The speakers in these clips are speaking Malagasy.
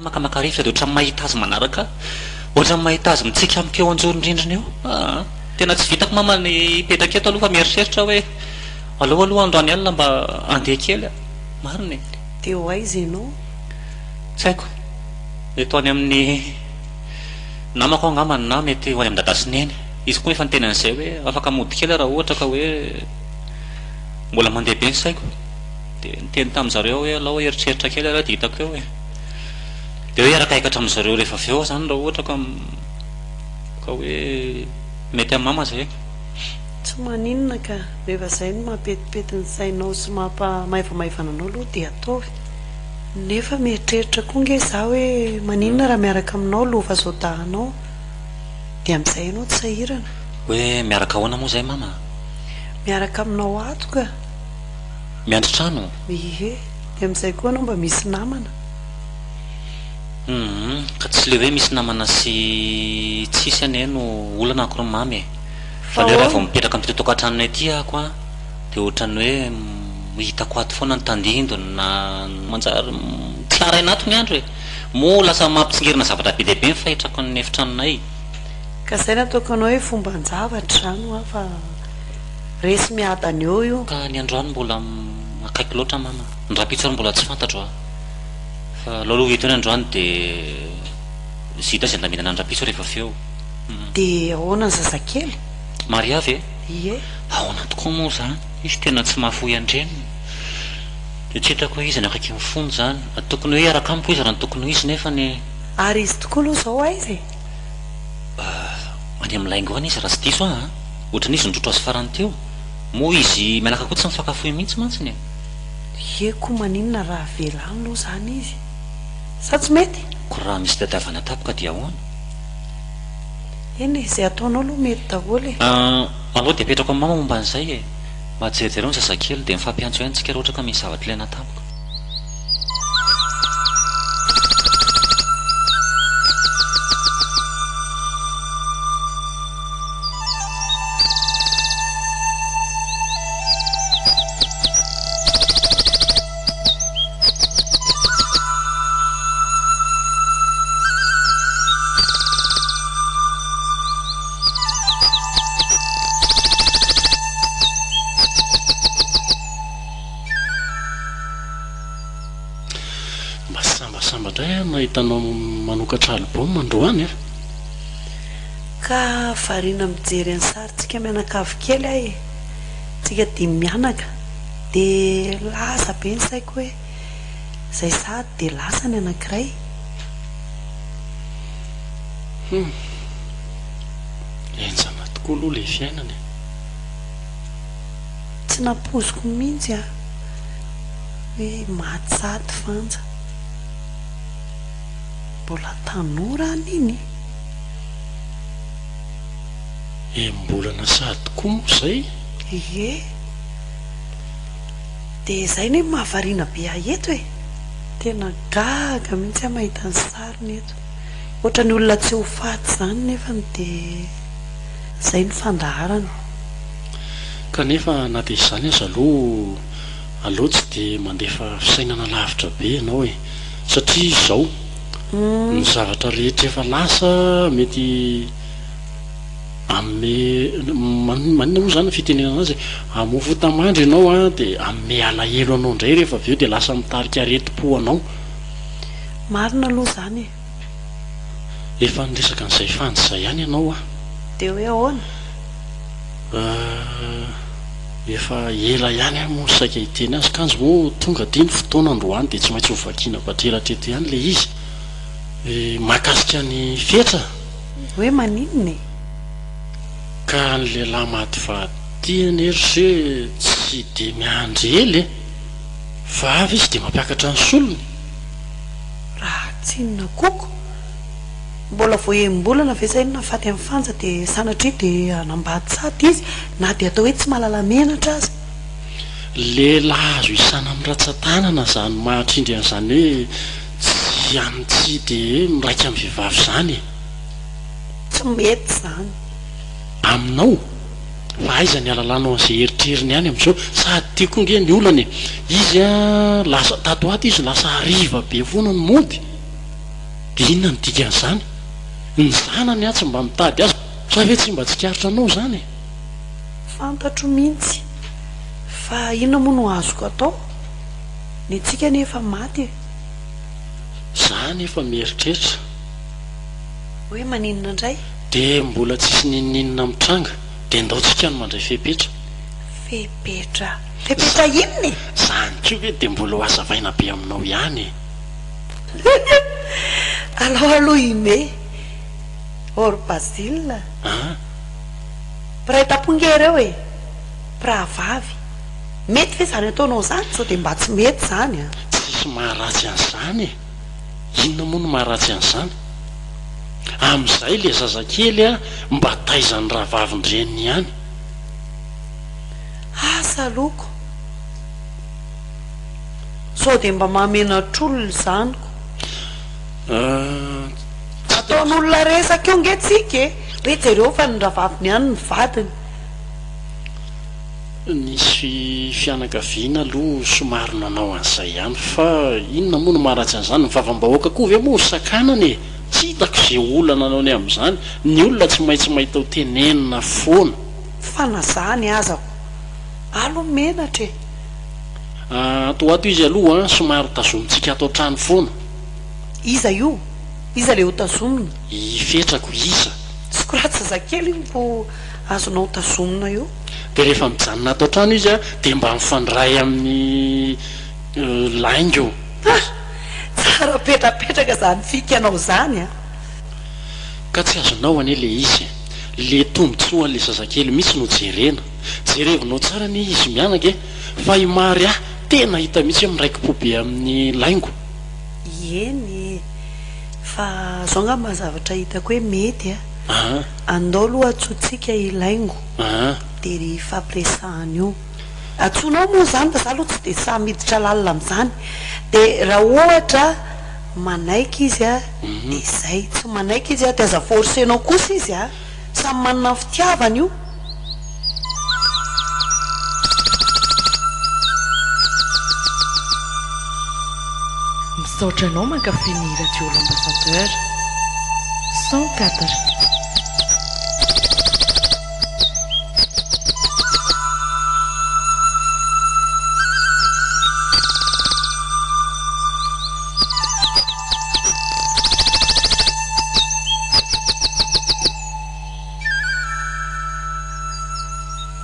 Makamaka rivotra dia ohatran'ny mahita azy manaraka ahy. Ohatran'ny mahita azy mitsiky amiko eo anjoron-drindrina eo. Aa. Tena tsy vitako mama ny hipetraka eto aloha fa mieritreritra aho hoe aleo aloha androany alina mba handeha kely a. Marina e. Dia ho aiza ianao? Tsy haiko. Mety ho any amin'ny namako aho angambany na mety ho any amin'i Dada sy Neny. Izy koa efa niteny an'izay hoe afaka mody kely aho raha ohatra ka hoe mbola mandeha be ny saiko. Dia niteny tamin-dry zareo aho hoe alao hieritreritra kely ary aho dia hitako eo e. Dia hoe hiaraka hiakatra amin-dry zareo rehefa avy eo aho izany raha ohatra ka ka hoe mety amin'i mama izay. Tsy maninona ka, rehefa izay no mampetipety ny sainao sy mampa maivamaivana anao aloha dia ataovy. Nefa mieritreritra koa nge za hoe maninona raha miaraka aminao lova zaodahinao dia amin'izay ianao tsy sahirana. Hoe miaraka ahoana moa izay mama? Miaraka aminao ato ka. Miandry trano? Ie, dia amin'izay koa ianao mba misy namana. Humm, ka tsy le hoe misy namana sy tsisy anie no olana akory mamy e! Fa le hoe raha vao mipetraka amin'ity tokantranonay ity ako an, dia ohatran'ny hoe hitako ato foana ny tandindony na manjary tsy haraina ato ny andro e! Moa lasa mampitsingerina zavatra be dia be ny fahitrako ny efitranonay. Ka zay nataoko anao hoe fomban-javatra izany hoa fa resy miadana eo io. Ka ny androany mbola akaiky loatra mama, ny rahampitso ary mbola tsy fantatro a! Fa aleo aloha hita eo ny androany dia zita izay andaminana ny rahampitso rehefa avy eo. Dia ahoana ny zazakely? Maria ve? Ie. Ahoana tokoa moa izany? Izy tena tsy mahafoy an-dreniny. Dia tsy hitako hoe iza no akaikin'ny fony izany. Tokony hoe hiaraka amiko izy raha ny tokony ho izy nefa ny. Ary izy tokoa aloha izao aiza e? Any amin'ny laingo any izy raha tsy diso aho an! Ohatran'ny izy nitrotro azy farany teo. Moa izy mianaka koa tsy mifankafohy mihitsy mantsiny e! Ie koa maninona raha avela any aloha izany izy? Sa tsy mety? Ko raha misy tadiavana tampoka dia ahoana? Eny e, izay ataonao aloha mety daholo e! Aleo dia apetrako amin'i mama momba an'izay e! Mba jerijereo ny zazakely dia mifampiantso ihany tsika raha ohatra ka misy zavatra ilaina tampoka. Mba sambasamba indray aho nahita anao manokatra album androany a! Ka variana mijery ny sarintsika mianakavy kely aho e! Tsika dimy mianaka. Dia lasa be ny saiko hoe izay sady dia lasa ny anankiray. Hum. Henjana tokoa aloha ilay fiainana e. Tsy nampoiziko mihitsy an, hoe maty sady Fanja. Mbola tanora an iny. Enim-bolana sady koa moa izay? Ie. Dia izay anie no mahavariana be ahy eto e! Tena gaga mihitsy aho mahita ny sariny eto. Ohatran'ny olona tsy ho faty izany nefany dia izay no fandaharana. Kanefa na dia izany aza aloha aleo tsy dia mandefa fisainana lavitra be ianao e! Satria izao, ny zavatra rehetra efa lasa mety Hanome, maninona moa izany ny fitenenana azy e? Hamoa fota-mandry ianao an, dia hanome alahelo anao indray rehefa avy eo dia lasa mitarika aretim-po anao. Marina aloha izany e! Efa niresaka an'izay Fanja izay ihany ianao an! Dia hoe ahoana? Euh, efa ela ihany aho moa saika hiteny azy, kanjo moa tonga aty ny fotoana androany dia tsy maintsy hovakiana batrelatra eto ihany ilay izy. Mahakasika ny Fetra. Hoe maninona e? Ka ny lehilahy maty vady ity anie ry se tsy dia miandry ela e! Fa avy izy dia mampiakatra ny solony. Raha tsy inona koko? Mbola vao enim-bolana ve zay no nahafaty an'i Fanja dia sanatria dia hanambady sady izy na dia atao hoe tsy mahalala menatra aza. Lehilahy azo isana amin'ny ratsan-tanana izany mahatrindry an'izany hoe tsy amin'ny tsy dia hoe miraika amin'ny vehivavy izany e! Tsy mety izany. Aminao? Fa aiza ny halalanao an'izay eritreriny any amin'izao? Sady ity koa nge ny olana e! Izy an, lasa, tato ho ato izy lasa hariva be foana no mody. Dia inona no dikan'izany? Ny zanany atsy mba mitady azy, sa ve tsy mba tsikaritranao izany e? Fantatro mihitsy. Fa inona moa no azoko atao? Ny antsika anie efa maty e. Za anefa mieritreritra. Hoe maninona indray? Dia mbola tsisy n'inon'inona mitranga, dia ndao tsika no mandray fepetra. Fepetra? Fepetra inona e? Zany koa ve dia mbola ho hazavaina be aminao ihany e? Alao aloha i Me. Or Basile. An? Mpiray tampo nge ireo e! Mpirahavavy. Mety ve izany ataonao izany? Sao dia mba tsy mety izany an! Tsisy maharatsy an'izany e! Inona moa no maharatsy an'izany? Amin'izay ilay zazakely an mba taizan'ny rahavavin-dreniny ihany. Asa aloha ko! Sao dia mba mahamenatr'olona izany ko! Ataon'olona resaka eo nge tsika e! Hoe jereo fa ny rahavaviny ihany ny vadiny. Nisy fianakaviana aloha somary nanao an'izay ihany fa inona moa no maharatsy an'izany? Ny vavam-bahoaka koa ve moa ho sakanana e? Tsy hitako izay olana anao ny amin'izany. Ny olona tsy maintsy mahita ho tenenina foana. Fa na zany aza ko alo menatra e! Ato ho ato izy aloha somary tazomintsika ato an-trano foana. Iza io? Iza le ho tazomina? I Fetrako iza? Tsy ko raha zazakely io ko azonao tazomina io. Dia rehefa mijanona ato an-trano izy dia mba mifandray amin'ny laingo. Ha! Tsara petrapetraka zany fikanao zany a! Ka tsy azonao anie le izy e! Le tombotsoan'le zazakely mihitsy no jerena. Jerevinao tsara anie izy mianaka e! Fa i Maria tena hita mihitsy hoe miraiki-po be amin'ny laingo. Eny e! Fa zao angamba ny zavatra hitako hoe mety a! Andao aloha antsointsika i Laingo dia ry hifampiresahana eo. Antsoinao moa izany fa za aloha tsy dia sahy miditra lalina amin'izany. Dia raha ohatra manaiky izy a, dia izay. Tsy manaiky izy a, dia aza forcer-nao kosa izy a! Samy manana ny fitiavany io. Misaotra anao mankafy ny Radio L'Ambassadeur. 104.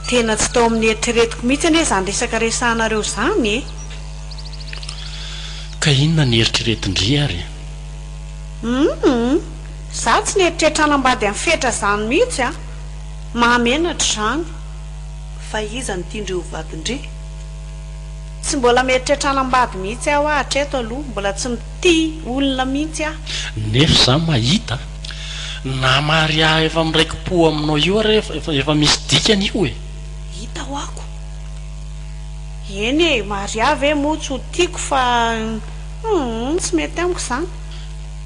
Tena tsy tao amin'ny eritreretiko mihitsy anie izany resaka resahanareo izany e! Ka inona ny eritreretin-dry ary e? Humm! Za tsy nieritreritra hanambady an'i Fetra izany mihitsy a! Mahamenatra izany. Fa iza no tian-dry ho vadin-dry? Tsy mbola mieritreritra hanambady mihitsy aho hatreto aloha, mbola tsy mitia olona mihitsy aho. Nefa za mahita Na Maria efa miraiki-po aminao io ary efa efa misy dikany io e! Hita ho ako. Eny e, Maria ve moa tsy ho tiako fa humm tsy mety amiko izany.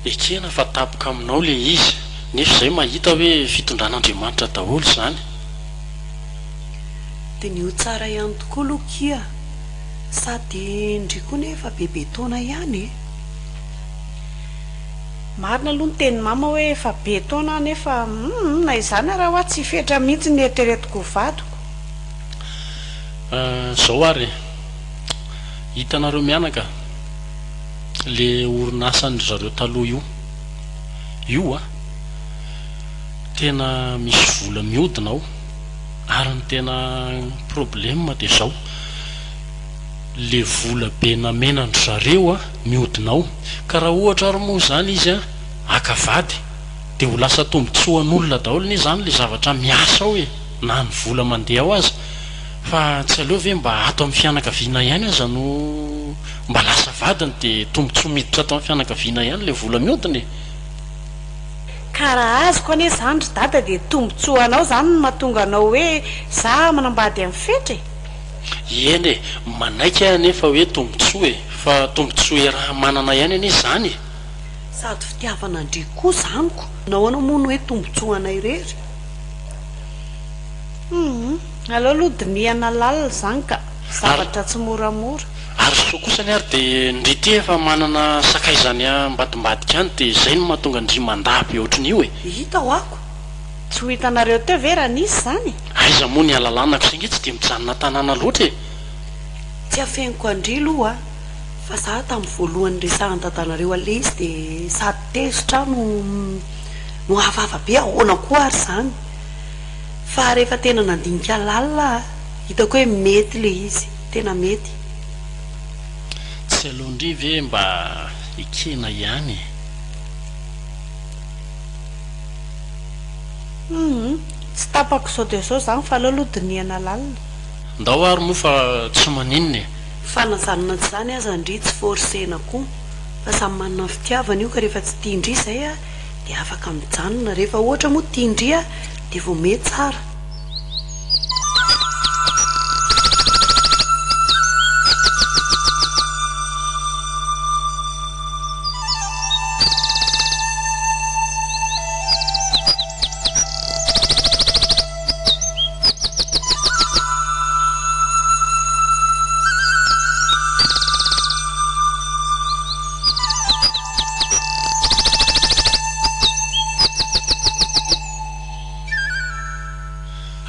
Ekena fa tapoka aminao le izy, nefa izay mahita hoe fitondran'Andriamanitra daholo izany. Diniho tsara ihany tokoa aloha kia, sady ndry koa nefa bebe taona ihany e! Marina aloha ny tenin'i mama hoe efa be taona aho nefa humm na izany ara hoa tsy fetra mihitsy ny eritreretiko ho vadiko. Zao ary e, hitanareo mianaka le orinasan-dry zareo taloha io, io a, tena misy vola mihodina ao, ary ny tena problème dia zao, le vola be namenan-dry zareo a mihodina ao, ka raha ohatra ary moa izany izy a haka vady dia ho lasa tombotsoan'olona daholo anie izany le zavatra miasa ao e, na ny vola mandeha ao aza, fa tsy aleo ve mba ato amin'ny fianakaviana ihany aza no mba lasa vadiny dia tombotsoa miditra ato amin'ny fianakaviana ihany le vola mihodina e. Ka raha azoko anie izany ry dada dia tombotsoa anao izany no mahatonga anao hoe za manambady an'i Fetra e. Eny e, manaiky aho anefa hoe tombotsoa e, fa tombotsoa iaraha-manana ihany anie izany e. Sady fitiavana an-dry koa izany ko! Nahoana moa no hoe tombotsoa anay irery? Humm, aleo aloha dinihana lalina izany ka, zavatra tsy moramora. Ary sao koa. kosany ary dia ndry ity efa manana sakaiza any ambadimbadika any dia izay no mahatonga ndry mandà be ohatrin'io e! Hita ho'ako! Tsy ho hitanareo teo ve raha nisy izany? Aiza moa ny halalanako izay nge tsy dia mijanona an-tanàna loatra e! Tsy afeniko an-dry aloha fa za tamin'ny voalohany niresahan'i dadanareo an'ilay izy dia sady tezitra aho no no hafahafa be ahoana koa ary izany? Fa rehefa tena nandinika lalina aho hitako hoe mety ilay izy, tena mety. Tsy aleon-dry ve mba ekena ihany e? Humm, tsy tapako izao dia izao izany fa aleo aloha dinihana lalina. Ndao ary moa fa tsy maninona e! Fa na izany na tsy izany aza ndry tsy forcer-na koa fa samy manana ny fitiavany io ka rehefa tsy tian-dry izay dia afaka mijanona, rehefa ohatra moa tian-dry dia vao mety tsara.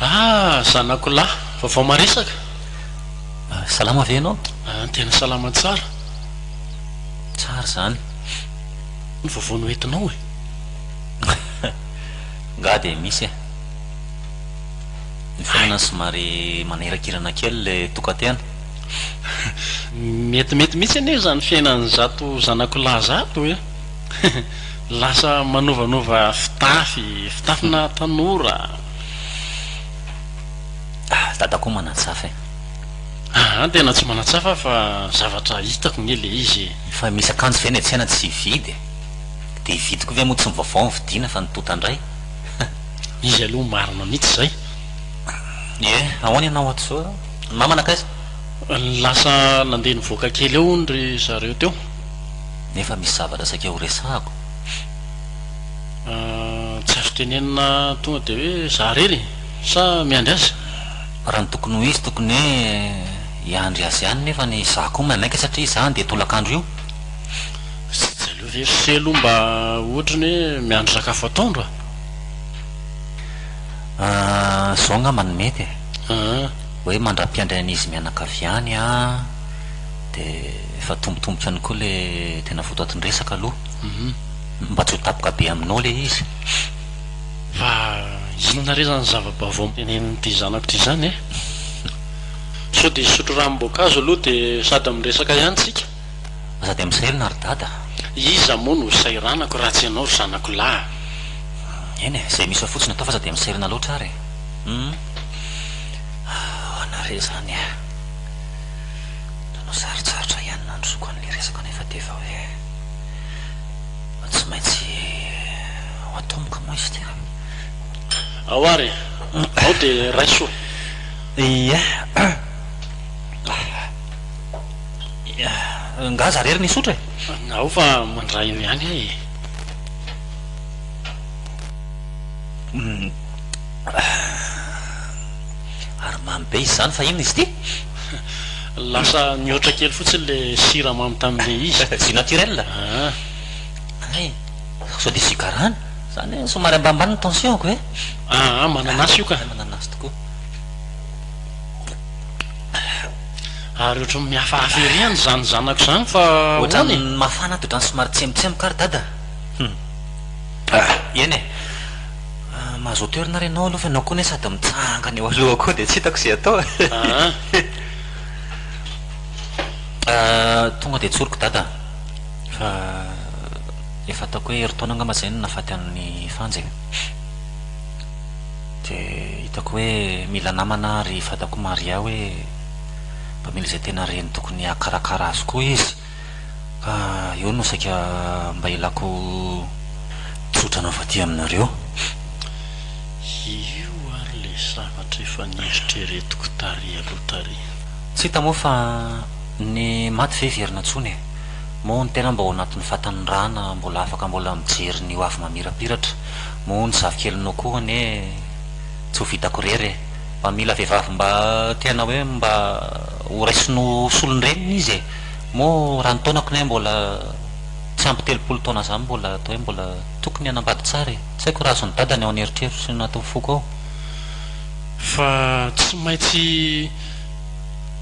Ah, zanako lahy, vaovao maresaka. Salama ve ianao? Ah, tena salama tsara. Tsara izany. Ny vaovao noentinao e. Nga dia misy e. Ny fiainana somary manahirakirana kely le tokan-tena. Metimety mihitsy anie izany fiainan'izato zanako lahy izato e! Lasa manovanova fitafy, fitafina tanora. Dada koa manatsafa e. Aa tena tsy manatsafa aho fa zavatra hitako nge le izy e. Fa misy akanjo ve any an-tsena tsy hividy e? Dia hividy koa ve moa tsy ny vaovao no vidiana fa ny tonta indray? Izy aloha marina mihitsy izay. Ie, ahoana ianao ato izao? Ny mama nankaiza? Lasa nandeha nivoaka kely eo hono ry zareo teo. Nefa misy zavatra saika ho resahako. Tsy azo tenenina tonga dia hoe za irery e? Sa miandry azy? Raha ny tokony ho izy tokony hoe hiandry azy ihany nefa ny za koa maimaika satria za handeha tolakandro io. Tsy aleo ve ry se aloha mba ohatry ny hoe miandry sakafo atoandro a? Zao angamba no mety e. Hoe mandra-piandry an'izy mianakavy ihany an, dia efa tombotomboka ihany koa le tena votoatin-dresaka aloha. Mba tsy ho tapoka be aminao le izy. Fa inona re zany zava-baovao tenenin'ity zanako ity zany e? Sao dia hisotro ranom-boankazo aloha dia sady miresaka ihany tsika? Aza dia misairina ry dada a! Iza moa no hosairanako raha tsy ianao ry zanako lahy a! Eny e, izay misy ao fotsiny atao fa aza dia misairina loatra ary e! Hum! Ahoana re izany e! Nanao sarotsarotra ihany nandrosoako an'ilay resaka nefa dia efa hoe tsy maintsy ho atomboka moa izy ity ka! Ao ary e! Ao dia raiso e! Ie! Nga za rery nisotro e? Ao fa mandray eo ihany aho e. Ary mamy be izy izany fa inona izy ity? Lasa nihoatra kely fotsiny le siramamy tamin'le izy. Jus naturel? Hay, sao dia jus karana? Zany somary ambanimbany ny tension-ko e. Aa, mananasy io ka. Mananasy tokoa. Ary ohatran'ny mihafahafa ery any izany zanako izany fa ahoana e? Ohatran'ny mafana ato, ohatran'ny somary tsemotsemoka ary dada. Hum. Eny e. Mahazoa toerana ary ianao aloha fa ianao koa anie sady mitsangana eo alohako eo dia tsy hitako izay atao e. Tonga dia tsoriko dada fa efa ataoko hoe herintaona angamba izay no nahafaty an'i Fanja e. Dia hitako hoe mila namana ary fantako Maria hoe mba mila izay tena reny tokony hahakarakara azy koa izy ka eo no saika mba ilako tsodrano avy aty aminareo. Io ary ilay zavatra efa nieritreretiko tary aloha tary. Tsy hita moa fa ny maty ve hiverina intsony e? Moa ny tena mba ao anatin'ny fahatanorana mbola afaka mbola mijery ny ho avy mamirapiratra. Moa ny zafikelinao koa anie tsy ho vitako irery e! Mba mila vehivavy mba tena hoe mba ho raisiny ho solon-dreniny izy e! Moa raha ny taonako ne mbola tsy ampy 30 taona zany mbola atao hoe mbola tokony hanambady tsara e! Tsy haiko raha azon'i dada ny ao an'eritreritro sy ny anatin'ny foko ao. Fa tsy maintsy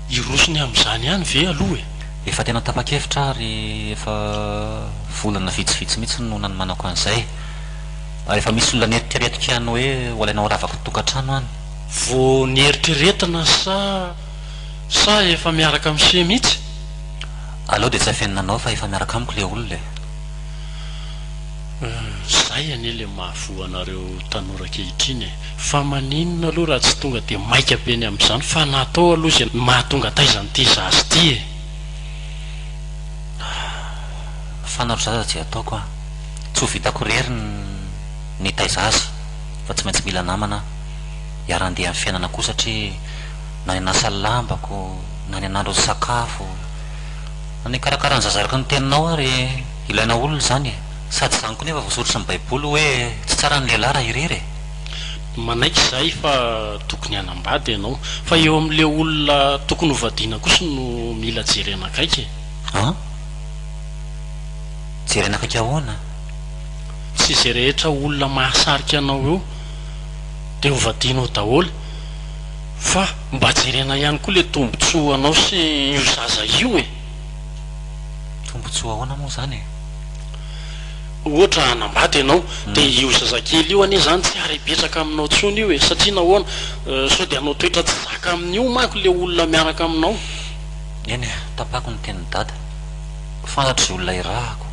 hiroso ny amin'izany ihany ve aloha e? Efa tena tapa-kevitra aho ary efa volana vitsivitsy mihitsy no nanomanako an'izay. Ary efa misy olona neritreretiko ihany hoe ho alaina ho ravako ny tokantrano any. Vao nieritreretina sa sa efa miaraka amin'i se mihitsy? Aleo dia tsy afenina anao fa efa miaraka amiko ilay olona e. Zay anie le mahavoa anareo tanora ankehitriny e! Fa maninona aloha raha tsy tonga dia maika be ny amin'izany fa natao aloha izay mahatonga taiza an'ity zaza ity e! Fantatro zaza tsy ataoko an! Tsy ho vitako irery ny hitaiza azy fa tsy maintsy mila namana aho hiara-handeha amin'ny fiainana koa satria na ny hanasa ny lambako, na ny hanandro ny sakafo, na ny hikarakara ny zaza araka ny teninao ary ilaina olona izany e! Sady izany koa nefa voasoritry ny baiboly hoe tsy tsara ny lehilahy raha irery e! Manaiky izahay fa tokony hanambady ianao, fa eo amin'ilay olona tokony hovadiana kosa no mila jerena akaiky e! An? Jerena akaiky ahoana? Tsy izay rehetra olona mahasarika anao eo dia hovadianao daholo fa mba jerena ihany koa ilay tombotsoa anao sy io zaza io e! Tombotsoa ahoana moa izany e? Ohatra hanambady ianao dia io zazakely io anie izany tsy ary hipetraka aminao intsony io e! Satria nahoana? Sao dia hanao toetra tsy zaka amin'io manko ilay olona miaraka aminao. Eny e, tapako ny tenin'i Dada. Fantatro izay olona irahako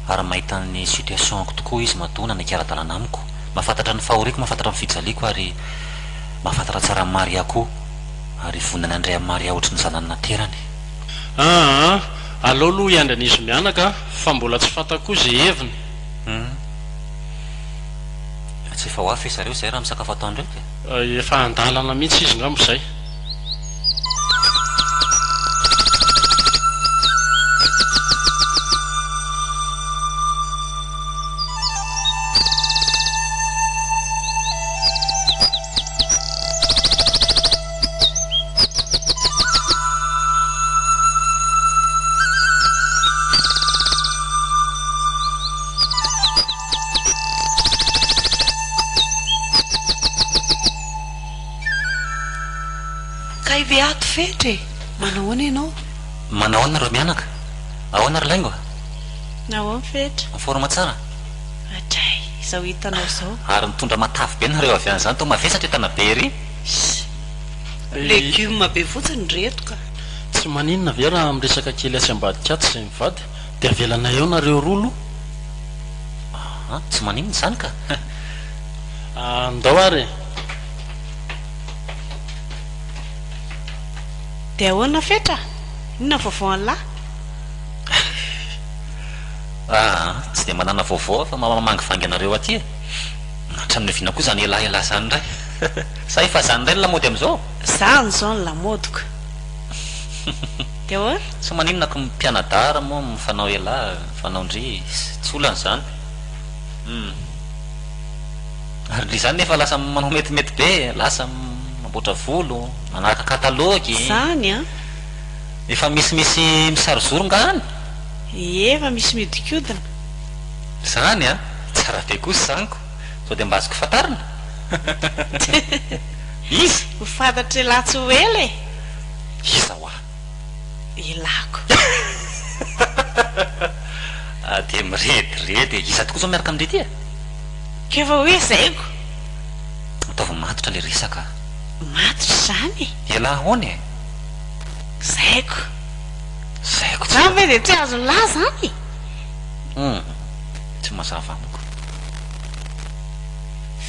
ary mahita ny situation-ko tokoa izy matoa nanaiky hiara-dalana amiko. Mahafantatra ny fahoriako, mahafantatra ny fijaliako ary mahafantatra tsara an'i Maria koa ary vonona ny handray an'i Maria ohatry ny zanany naterany. Aa, aleo aloha hiandry an'izy mianaka fa mbola tsy fantako koa izay heviny. Hum. Tsy efa ho avy ve zareo izay raha misakafo atoandro eto e? Efa an-dalana mihitsy izy ngamba izay. Kay ve ato Fetra e! Manahoana ianao? Manahoana nareo mianaka? Ahoana ry Laingo a? Nahoana Fetra? En forme tsara? Adray, izao hitanao izao. Ary mitondra matavy be nareo avy any izany, toa mavesatra entana be ery. Legioma be fotsiny ry reto ka. Tsy maninona ve raha miresaka kely atsy ambadika atsy izay mivady dia avelanay eo nareo roa aloha? Aa, tsy maninona izany ka. Andao ary e. Dia ahoana Fetra? Inona ny vaovao an'lah? Aa, tsy dia manana vaovao aho fa mamangivangy anareo aty e. Hatramin'ny oviana koa izany elah elah izany indray? Sa efa izany indray ny lamaody amin'izao? Izany izao ny lamaodiko. Dia ahoana? Tsy maninona ko mpianadahy ary moa mifanao elah, mifanao ndry, tsy olana izany. Hum. Ary ndry izany nefa lasa manao metimety be e, lasa mamboatra volo, manaraka katalogy. Izany an! Efa misimisy misarizoro nga any? Ie, efa misy mihodinkodina. Izany an! Tsara be kosa izany ko! Sao dia mba azoko fantarina? Iza? Ho fantatr'elah tsy ho ela e! Iza hoa? Elako. Ah dia mirediredy e! Iza tokoa izao miaraka amin-dry ity e? K'efa hoe zaiko. Ataovy matotra ilay resaka a! Matotra izany e! Elah ahoana e? Zaiko. Zaiko tsy. Zany ve dia tsy azon'lah zany e? Hum, tsy mazava amiko.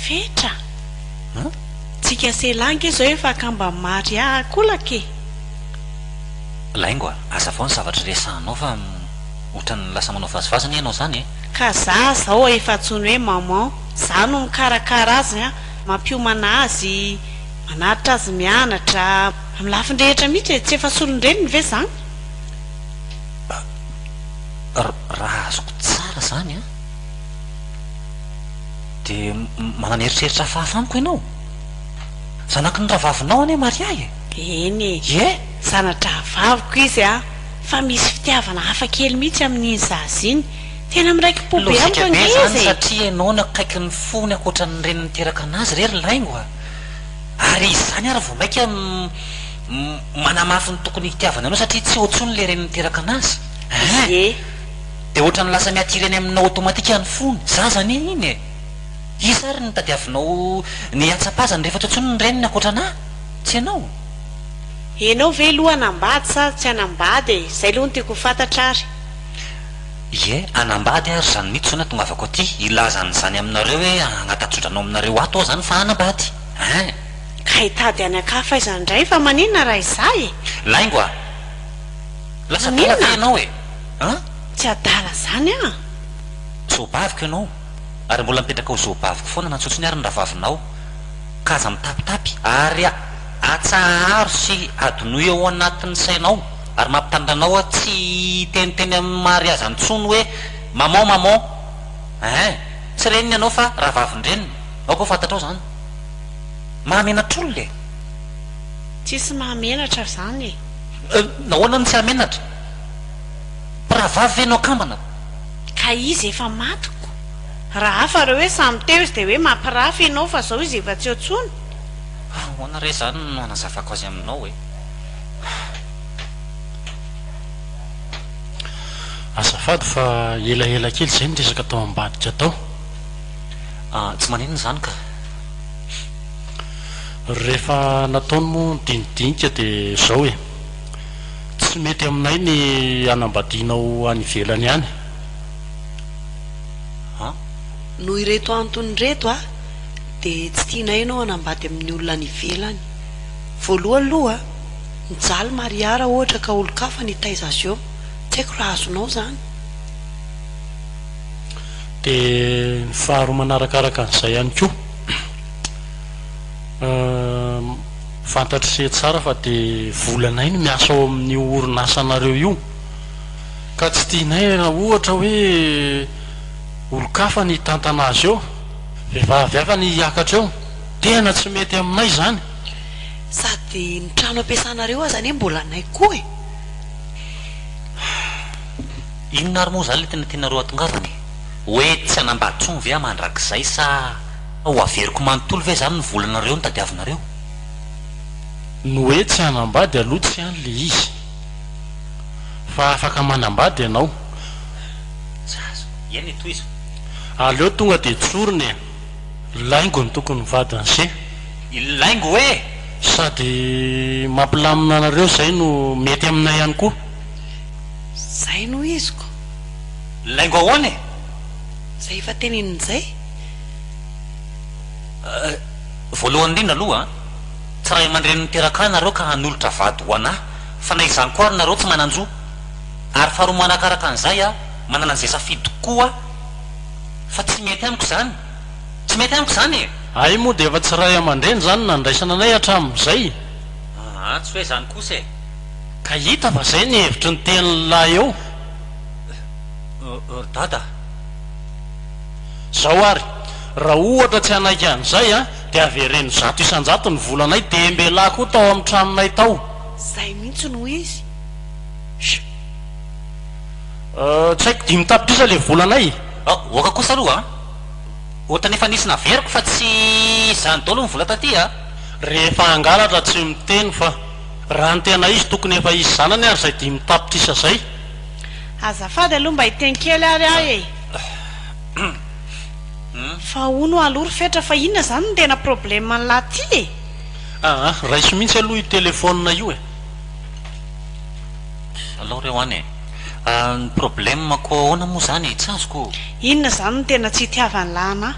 Fetra. Hum? Tsika sy elah ange zao efa akamban'i Maria ankolaka e! Laingo a, azavao ny zavatra resahanao fa ohatran'ny lasa manao vazivazy anie ianao izany e! Ka za zao efa antsoiny hoe maman, za no mikarakara azy an, mampiomana azy, manaritra azy mianatra, amin'ny lafiny rehetra mihitsy e, tsy efa solon-dreniny ve zany? Raha azoko tsara zany an, dia manana eritreritra hafahafa amiko ianao? Zanaky ny rahavavinao anie Maria e! Eny e! Ie! Zana-drahavaviko izy an! fa misy fitiavana hafa kely mihitsy amin'iny zaza iny. Tena miraiki-po be Lojika amiko be ange izany izy e! satria ianao no akaikin'ny fony ankoatra ny reniny niteraka anazy re ry Laingo a! Ary izany ary vao maika manamafy ny tokony hitiavany anao satria tsy eo intsony ilay reniny niteraka anazy ein! Ie. Dia ohatran'ny lasa mi-attirer any aminao automatique ny fony, zaza anie iny e! Iza ary no tadiavinao ny hatsapazany rehefa tsy eo intsony ny reniny ankoatra anah? Tsy ianao? Enao ve aloha hanambady sa tsy hanambady e? Zay aloha no tiako ho fantatra ary. Ie, hanambady ary izany mihitsy izao no atongavako aty, hilaza an'izany aminareo hoe hangata-tsodrano aminareo ato aho izany fa hanambady ein! Ka hitady any an-kafa aiza indray fa maninona raha izaho e? Laingo a! Lasa adala ve Maninona? ianao e? An? Tsy adala izany aho. Zobaviko ianao, ary mbola mipetraka ho zobaviko foana na tsotsony ary ny rahavavinao, ka aza mitapitapy ary atsaharo sy adinoy ao anatin'ny sainao ary mampitandrina anao aho tsy hiteniteny amin'ny mariazy intsony hoe maman maman ein! Tsy reniny ianao fa rahavavin-dreniny, aoka ho fantatrao izany. Mahamenatr'olona e! Tsisy mahamenatra izany e! Nahoana no tsy hahamenatra? Mpirahavavy ve ianao kambana? Ka izy efa maty ko! Raha hafa ireo hoe samy teo izy dia hoe mampirafy ianao fa zao izy efa tsy eo tsony. Ahoana re izany no hanazavako azy aminao e? Azafady fa elaela kely izay ny resaka tao ambadika tao. Ah, tsy maninona izany ka. Rehefa nataony moa ny dinidinika dia izao e. Tsy mety aminay ny hanambadianao any ivelany any. An? Noho ireto antony ireto a, dia tsy tianay ianao hanambady amin'ny olona any ivelany. Voalohany aloha, mijaly Maria raha ohatra ka olon-kafa no hitaiza azy eo. Tsy haiko raha azonao izany. Dia ny faharoa manarakaraka an'izay ihany koa, fantatr'i se tsara fa dia volanay no miasa ao amin'io orinasanareo io, ka tsy tianay raha ohatra hoe olon-kafa ny hitantana azy eo, vehivavy hafa ny hiakatra eo, tena tsy mety aminay izany. Sady ny trano ampiasanareo aza anie mbola anay koa e! Inona ary moa izany ilay tena tianareo hatongavana e? Hoe tsy hanambady intsony ve aho mandrakizay sa ho averiko manontolo ve izany ny volanareo notadiavinareo? Ny hoe tsy hanambady aloha tsy any le izy. Fa afaka manambady ianao. Tsy azoko. Eny e, tohizo. Aleo tonga dia tsorina e. Laingo no tokony ho vadin'se. Laingo e! Sady mampilamina anareo izay no mety aminay ihany koa. Zay no iziko. Laingo ahoana e? Zay efa teneniny zay. Voalohany indrindra aloha an, tsy ray aman-dreny niteraka ahy nareo ka hanolotra vady ho anah, fa na izany koa ary nareo tsy manan-jo. Ary faharoa manakaraka an'izay aho, manana an'izay safidiko koa aho, fa tsy mety amiko izany. Tsy mety amiko izany e! Hay moa dia efa tsy ray aman-dreny izany no nandraisana anay hatramin'izay. Aa, tsy hoe izany kosa e! Ka hita fa zay ny hevitry ny tenin'lah eo. Ry dada a! Zao ary, raha ohatra tsy hanaiky an'izay an, dia avereno 100% ny volanay dia mbela koa tao amin'ny tranonay tao. Zay mihitsy no izy. Sh. Euh, tsy haiko, 5 tapitrisa le volanay. Aoka kosa aloha an! Ohatran'ny efa nisy naveriko fa tsy izany daholo ny vola taty a! Rehefa hangalatra tsy miteny fa. Raha ny tena izy tokony efa hisy zanany ary zay 5 tapitrisa zay. Azafady aloha mba hiteny kely ary aho e! Fa hono aloha ry Fetra fa inona izany no tena problème an'lah ty e? Aa, raiso mihitsy aloha io téléphone io e! Alao reo any e! Ny problème ko ahoana moa izany e? Tsy azoko. Inona izany no tena tsy itiavan'lah anah?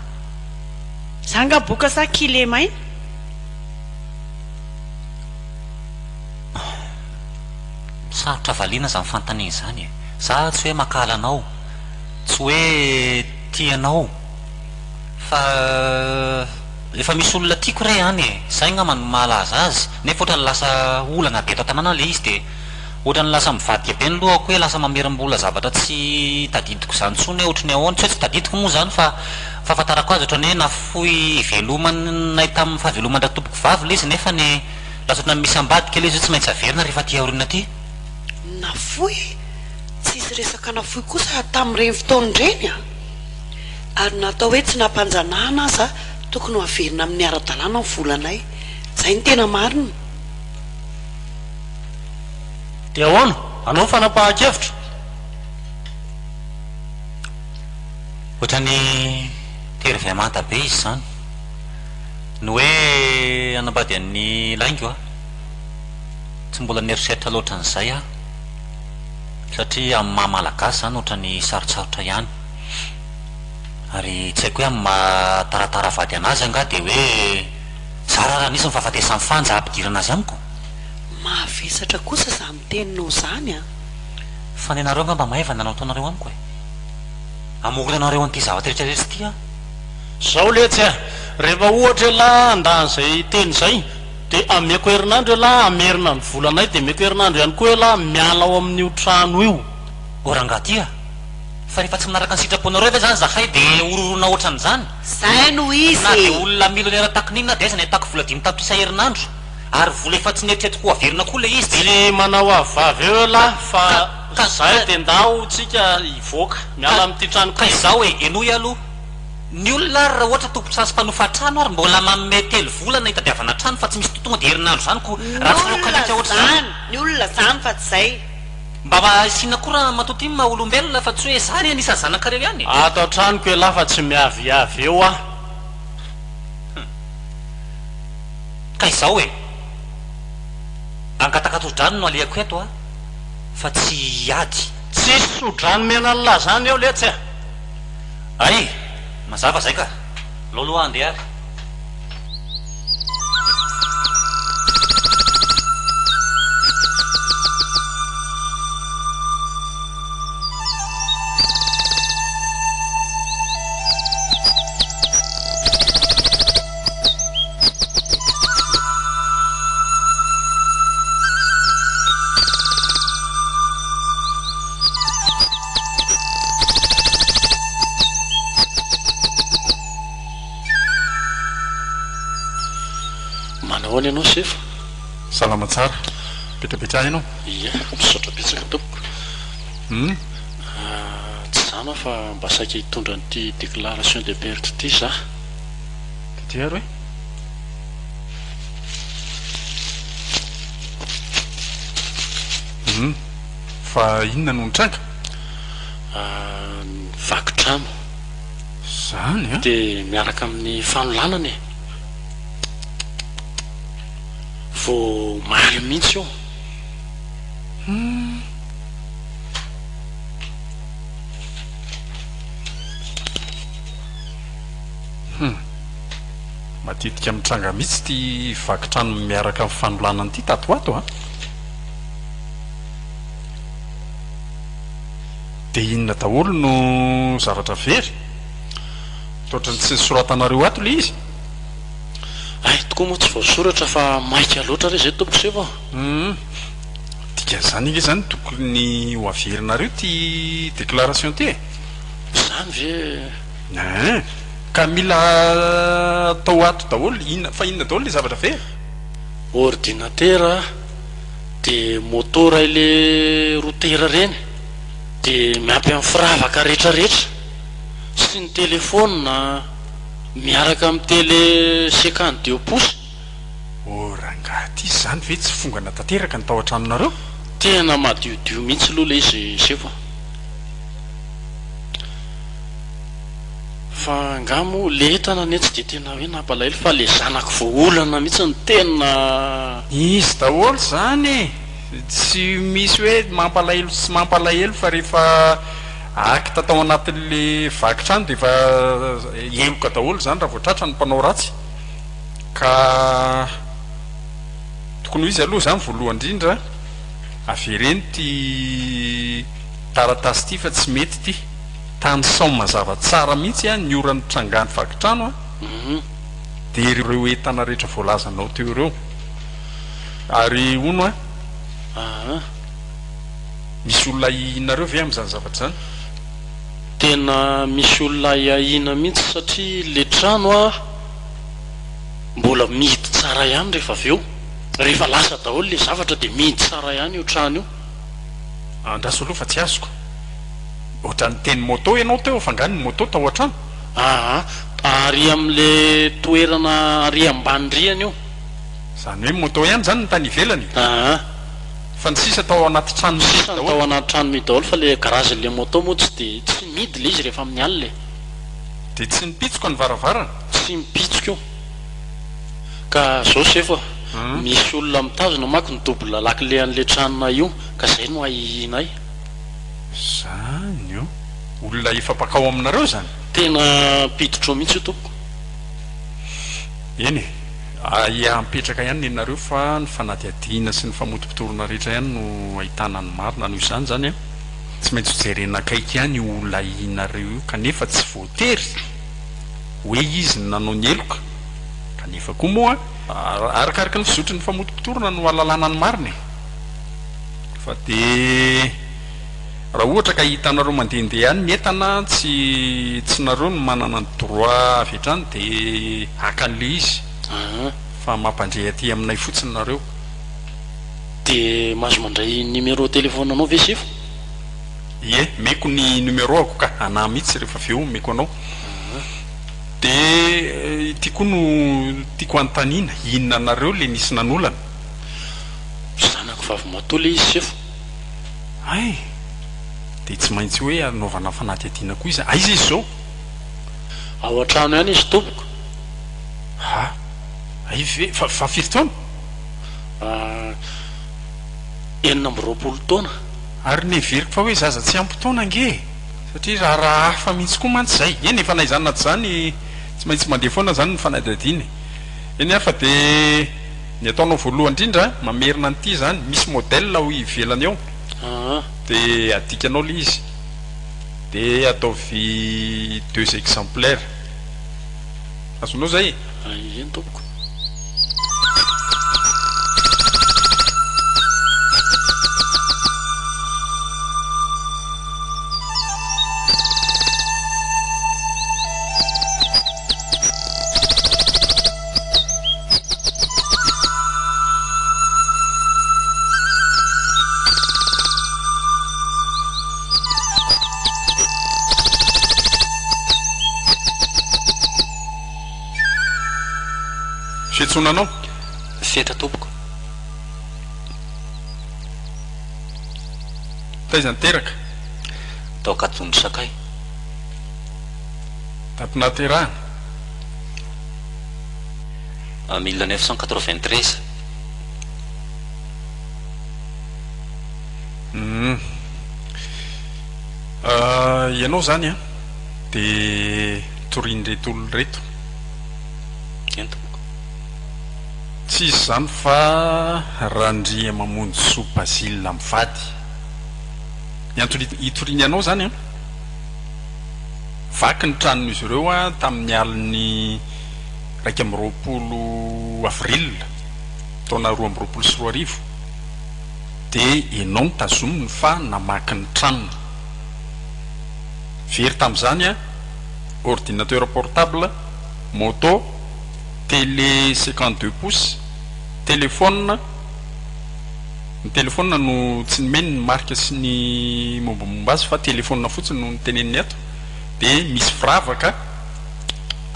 Za nga boka sa kilemaina? Sarotra valiana izany fanontaniana izany e! Za tsy hoe mankahala anao, tsy hoe tia anao, fa efa misy olona tiako re any e! Zay angamba no mahalaza azy, nefa ohatran'ny lasa olana be eto an-tanàna ilay izy dia ohatran'ny lasa mivadika be ny lohako hoe lasa mamerim-bola zavatra tsy tadidiko izany intsony hoe ohatry ny ahoana, tsy hoe tsy tadidiko moa izany fa fahafantarako azy ohatran'ny hoe nafoy hivelomanay tamin'ny fahaveloman-dRatompokovavy ilay izy nefa ny lasa ohatran'ny misy ambadika ilay izy hoe tsy maintsy averina rehefa aty aoriana aty. Nafoy? Tsisy resaka nafoy kosa tamin'ireny fotoana ireny an! Ary na atao hoe tsy nampanjanahana aza tokony ho averina amin'ny ara-dalàna ny volanay. Izay no tena marina. Dia ahoana? Anao ny fanapahan-kevitra? Ohatran'ny tery vay manta be izy izany. Ny hoe hanambady an'i Laingo aho. Tsy mbola nieritreritra loatra an'izay aho. Satria amin'ny maha malagasy izany ohatran'ny sarotsarotra ihany. Ary tsy haiko hoe amin'ny maha taratara vady an'azy angaha dia hoe zara raha nisy ny fahafatesan'i Fanja hampidirana azy amiko? Mavesatra kosa izany teninao izany an! Fa nenareo angamba maivana no ataonareo amiko e! Amoronanareo an'ity zavatra rehetra rehetra ity aho. Zao letsy a! Rehefa ohatra elah handà an'izay teny izay dia ameko herinandro elah hamerina ny volanay dia ameko herinandro ihany koa elah miala ao amin'io trano io. O rangahy ty a! Fa rehefa tsy manaraka ny sitraponareo ve zany zahay de ororona otran'izany? Zay no izy Na de e! olona millionnaire takin'inona de aiza ny ahitako vola 5 tapitrisa herinandro? Ary vola efa tsy neritreretiko ho averina koa le izy de. Tsy manao avy eo elah fa Ka ka zay ka de ndao tsika hivoaka ka miala amin'ity trano ka ity. izao e, henoy aloha, ny olona ary raha ohatra tompon-trano sy mpanofa trano ary mbola manome telo volana hitadiavana trano fa tsy misy tonga de herinandro zany ko Ny raha tsy manao olona kalika ohatr'izany. zany, ny olona zany fa tsy zay. Mba mba asiana koa ramatoa ty maha olombelona fa tsy hoe za anie anisan'ny zanakareo ihany e! Ato an-tranoko elah fa tsy miaviavy eo aho. Hum. Ka izao e! Hangataka tso-drano no alehako eto a! Fa tsy hiady. Tsisy tso-drano mena an'lah zany eo letsy a! Hay! Mazava zay ka! Aleo aloha handeha ary. Manahoana ianao sefo? Salama tsara. Petrapetraha ianao. Ia, misaotra betsaka tompoko. Hum. Tsy izany aho fa mba saika hitondra an'ity déclaration de perte ity za. Taty ary hoe? Hum. Fa inona no nitranga? Vaky trano. Zany an! Dia miaraka amin'ny fanolanana e! Vao omaly mihitsy io. Hum. Hum. Matetika mitranga mihitsy ity vaky trano miaraka amin'ny fanolanana ity tato ho ato an! Dia inona daholo no zavatra very? Ohatran'ny tsy nosoratanareo ato ilay izy. Hay tokoa moa tsy voasoratra fa maika loatra re izay tompoko sefo a! Humm. Dikan'izany ange izany tokony ho averinareo ity déclaration ity e! Izany ve? Hein! Ka mila atao ato daholo, inona, fa inona daholo ilay zavatra very? Ordinatera dia moto ray le router reny dia miampy amin'ny firavaka rehetra rehetra sy ny telephone miaraka amin'ny télé 52 pouces. Oh rangahy ty zany ve tsy fongana tanteraka ny tao an-tranonareo? Tena madiodio mihitsy aloha le izy sefo a! Fa angaha moa le entana anie tsy dia tena hoe nampalahelo fa le zanako voaolana mihitsy no tena. Izy daholo izany e! Tsy misy hoe mampalahelo sy tsy mampalahelo fa rehefa acte tao anatin'le vaky trano dia efa heloka daholo izany raha vao tratra ny mpanao ratsy ka tokony ho izy aloha izany voalohany indrindra avereno ity taratasy ity fa tsy mety ity. Tanisao mazava tsara mihitsy ny ora nitrangan'ny vaky trano dia ireo entana rehetra voalazanao teo ireo. Ary hono an, misy olona ahiahianareo ve amin'izany zavatra izany? Tena misy olona ahiahiana mihitsy satria le trano an mbola mihidy tsara ihany rehefa avy eo. Rehefa lasa daholo le zavatra dia mihidy tsara ihany io trano io. Andraso aloha fa tsy azoko. Ohatran'ny niteny moto ianao teo fa angaha ny moto tao an-trano? Aa, ary amin'le toerana ary ambany rihana io. Izany hoe moto ihany izany no tany ivelany e? Aa. Fa ny sisa tao anaty trano Ny mihidy sisa daholo? tao anaty trano mihidy daholo fa le garage-n'le moto moa tsy dia tsy mihidy le izy rehefa amin'ny alina e. Dia tsy nipitsoka ny varavarana? Tsy mipitsoka io. Ka zao sefo a, misy olona mitazona manko ny double lakile an'le tranonay io ka zay no ahiahianay. Zany o! Olona efa mpakao aminareo zany? Tena mpiditra ao mihitsy io tompoko. Eny e! Ahiahy mipetraka ihany nenareo fa ny fanadihadiana sy ny famotopotorana rehetra ihany no ahitana ny marina. Noho izany izany an, tsy maintsy hojerena akaiky ihany io olona ahianareo io kanefa tsy voatery hoe izy no nanao ny heloka. Kanefa koa moa arakaraky ny fizotry ny famotopotorana no ahalalana ny marina e! Fa dia raha ohatra ka hitanareo mandehandeha any ny entana tsy tsy nareo no manana ny droit avy hatrany dia haka an'ilay izy fa mampandre aty aminay fotsiny nareo. Dia mahazo mandray numéro téléphone anao ve sefo? Ie, meko ny numéro ako ka, anah mihitsy rehefa avy eo omeko anao. Dia ity koa no tiako hanontaniana, inona anareo le nisy nanolana? Zanako vavimatoa le izy sefo. Hay! Dia tsy maintsy hoe anaovana fanadihadiana koa izy. Aiza izy izao? Ao an-trano ihany izy tompoko. Ha! Hay ve? Fa, fa firy taona? 26 taona. Ary neveriko fa hoe zaza tsy ampy taona ange e! Satria raharaha hafa mihitsy koa mantsy izay. Eny e, fa na izany na tsy izany, tsy maintsy mandeha foana izany ny fanadihadiana e. Eny ary fa dia. Ny ataonao voalohany indrindra, mamerina an'ity izany, misy modèle ao ivelany ao, dia adikanao ilay izy, dia ataovy deux exemplaires. Azonao izay e? Eny tompoko. Fiantsoana anao? Fetra tompoko. Taiza niteraka? Tao Ankadindro Sakay. Daty nahaterahana? 1993. Humm. Ianao izany an, dia torian'ireto olona ireto. Eny tompoko. Tsy iza izany fa Randriamamonjisoa Basile mivady. Ny antony hitoriany anao izany an, vaky ny tranon'izy ireo tamin'ny alin'ny 21 avril taona 2022 dia ianao no tazominy fa namaky ny tranony. Very tamin'izany ordinateur portable, moto, télé 52 pouces, téléphone, ny téléphone no tsy nomeny ny marque sy ny mombamomba azy fa téléphone fotsiny no noteneniny ato, dia misy firavaka,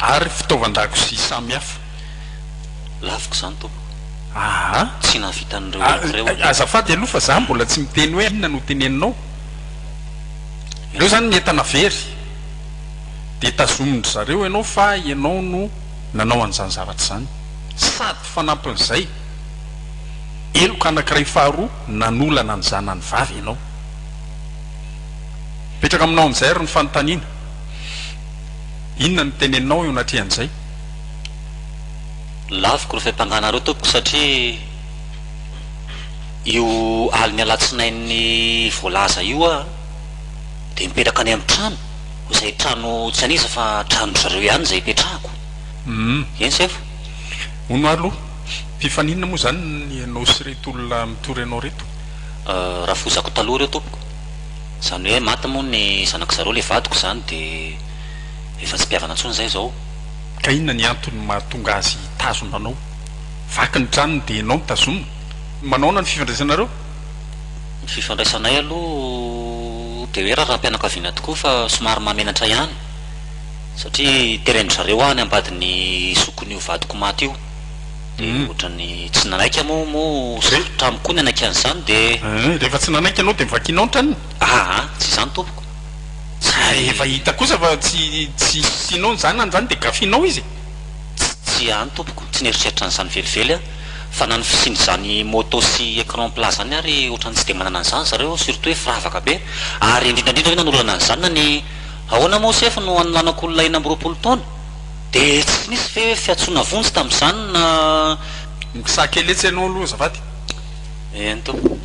Ary fitaovan-dakozia samihafa. Laviko izany tompoko. Aa. Tsy nahavita an'ireo heloka ireo aho. Azafady aloha fa za mbola tsy miteny hoe inona no teneninao. Ireo izany ny entana very. Dia tazomin-dry zareo ianao fa ianao no nanao an'izany zavatra izany. Sady fanampin'izay, heloka anankiray faharoa nanolana ny zanany vavy ianao. Mipetraka aminao amin'izay ary ny fanontaniana. Inona no teneninao eo anatrehan'izay? Laviko ireo fiampangana ireo tompoko satria io alin'ny alatsinainy voalaza io aho dia mipetraka any amin'ny trano, izay trano tsy an'iza fa tranon-dry zareo ihany izay ipetrahako. Eny sefo. Hono aloha, mpifaninona moa izany ianao sy ireto olona mitory anao ireto? Rafozako taloha ireo tompoko. Izany hoe maty moa ny zanak'i zareo ilay vadiko izany dia efa tsy mpihavana intsony izay izao. Ka inona ny antony mahatonga azy hitazona anao? Vaky ny tranony dia ianao no tazomina? Manaona ny fifandraisanareo? Ny fifandraisanay aloha. dia hoe raharaham-pianakaviana tokoa fa somary mahamenatra ihany satria teren-dry zareo aho any ambadin'ny zokin'io vadiko maty io. Dia ohatran'ny tsy nanaiky aho moa, moa sarotra amiko koa ny hanaiky an'izany dia. Rehefa tsy nanaiky ianao dia novakianao ny tranony? Aa, tsy izany tompoko. Tsy. Efa hita kosa fa tsy tsy tianao ny zanany izany dia gafianao izy e! Tsy tsy any tompoko, tsy nieritreritra an'izany velively aho, fa na ny fisian'izany moto sy écran plat izany ary ohatran'ny tsy dia manana an'izany zareo, surtout hoe firavaka be, ary indrindra indrindra hoe nanolana ny zanany, ahoana moa sefo no hanolanako olona 26 taona? Dia tsy nisy ve hoe fiantsoana vonjy tamin'izany na. Mikisaha kely etsy ianao aloha azafady. Eny tompoko.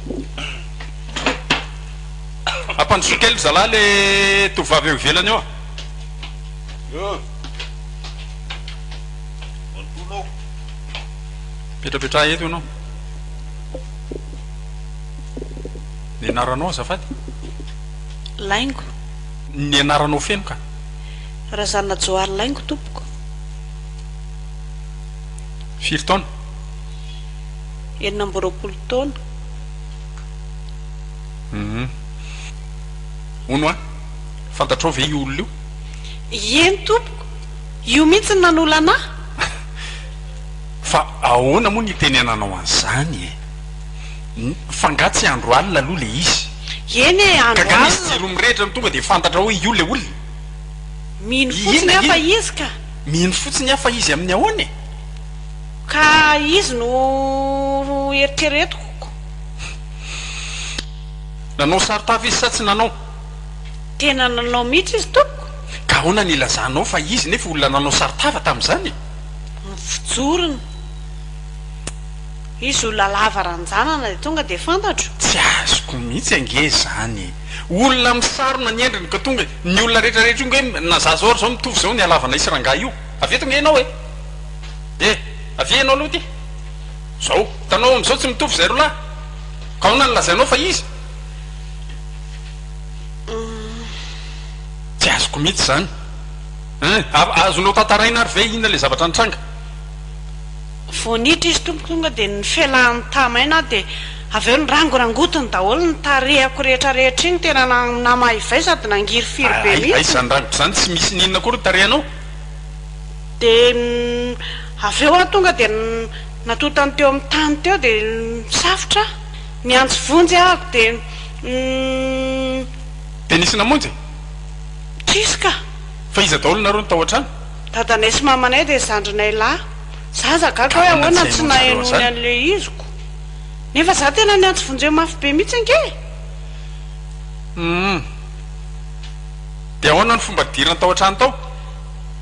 Ampandrosoa kely ry zalahy le tovovavy eo ivelany eo a. Mipetrapetraha eto ianao. Ny anaranao azafady? Laingo. Ny anaranao feno ka. Razanajohary Laingo tompoko. Firy taona? 26 taona. Hum. Hono an, fantatrao ve io olona io? Eny tompoko, io mihitsy no nanolana ahy. Fa ahoana moa no itenenanao an'izany e? Fa nga tsy andro alina aloha le izy? Eny e, andro Ka nga misy alina. jiro mirehitra no tonga dia fantatrao hoe io le olona? Mino fotsiny Inona aho fa inona? izy ka. Mino fotsiny aho fa izy amin'ny ahoana e? Ka izy no eritreretiko ko. Nanao saron-tava izy sa tsy nanao? Tena nanao mihitsy izy tompoko. Ka ahoana no ilazanao fa izy nefa olona nanao saron-tava tamin'izany e? Ny fijorony. Izy olona lava ranjanana dia tonga dia fantatro. Tsy azoko mihitsy ange izany e! Olona misarona ny endriny ka tonga, ny olona rehetra rehetra io nge na za zao ary zao mitovy zao ny halavanay sy rangahy io. Avy eto nge ianao e! E! Avia ianao aloha ity. Zao, hitanao amin'izao tsy mitovy izay roa lahy. Ka ahoana no lazainao fa izy? Tsy azoko mihitsy izany. Hein! Azonao tantaraina ary ve inona ilay zavatra nitranga? Vao niditra izy tompoko tonga dia nifelahany tamaina aho dia avy eo nirangorangotiny daholo ny tarehako rehetra rehetra iny tena namaivay sady nangirifiry be Aiza mihitsy. izany rangotra izany tsy misy n'inona akory ny tarehanao. Dia avy eo aho tonga dia natontany teo amin'ny tany teo dia nisafotra aho, niantso vonjy ahako dia. Dia nisy namonjy? Tsisy ka! Fa iza daholo nareo no tao an-trano? Dadanay sy mamanay dia zandrinay lahy. Zaza gaga Ka hoe ahoana ahoana tsy tsy hainoanjareo nahenoany an'izany? an'ilay iziko. Nefa za tena niantso vonjeo mafy be mihitsy ange e! Humm. Dia ahoana ny fomba nidirany tao an-trano tao?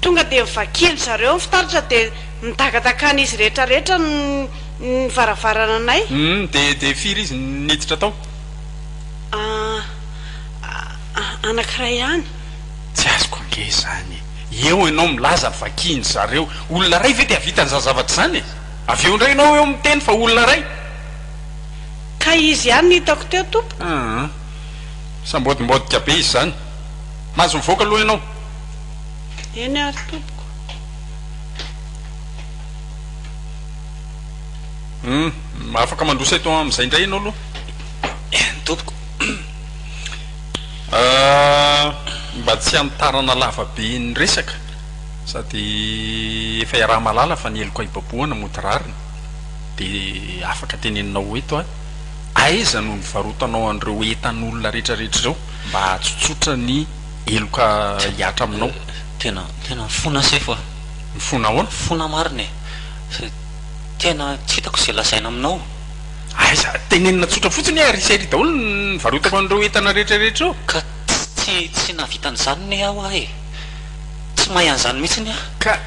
Tonga dia novakian-dry zareo ny fitaratra dia nidakadakan'izy rehetra rehetra ny ny varavarana anay. Humm. Dia dia firy izy niditra tao? Ah, anankiray ihany. Tsy azoko ange izany e! Eo ianao milaza vakian-dry zareo. Olona iray ve dia hahavita an'izany zavatra izany e? Avy eo indray ianao eo miteny fa olona iray. Ka izy ihany no hitako teo tompoko. Aa. Sambaodimbadika be izy izany. Mahazo mivoaka aloha ianao. Eny ary tompoko. Hum, afaka mandroso eto amin'izay indray ianao aloha. Eny tompoko. Mba tsy hanitarana lava be ny resaka, sady efa iaraha-mahalala fa ny heloka ibabohana mody rariny, dia afaka teneninao eto aho, aiza no nivarotanao an'ireo entan'olona rehetrarehetra ireo mba hahatsotsotra ny heloka hihatra aminao? Tena, tena mifona sefo a! Mifona ahoana? Mifona marina e! Tena tsy hitako izay lazaina aminao. Aiza, tenenina tsotra fotsiny hoe ary sy ary daholo ny nivarotako an'ireo entana rehetra rehetra ireo. Ka tsy tsy nahavita an'izany ne aho aho e! Tsy mahay an'izany mihitsiny aho. Ka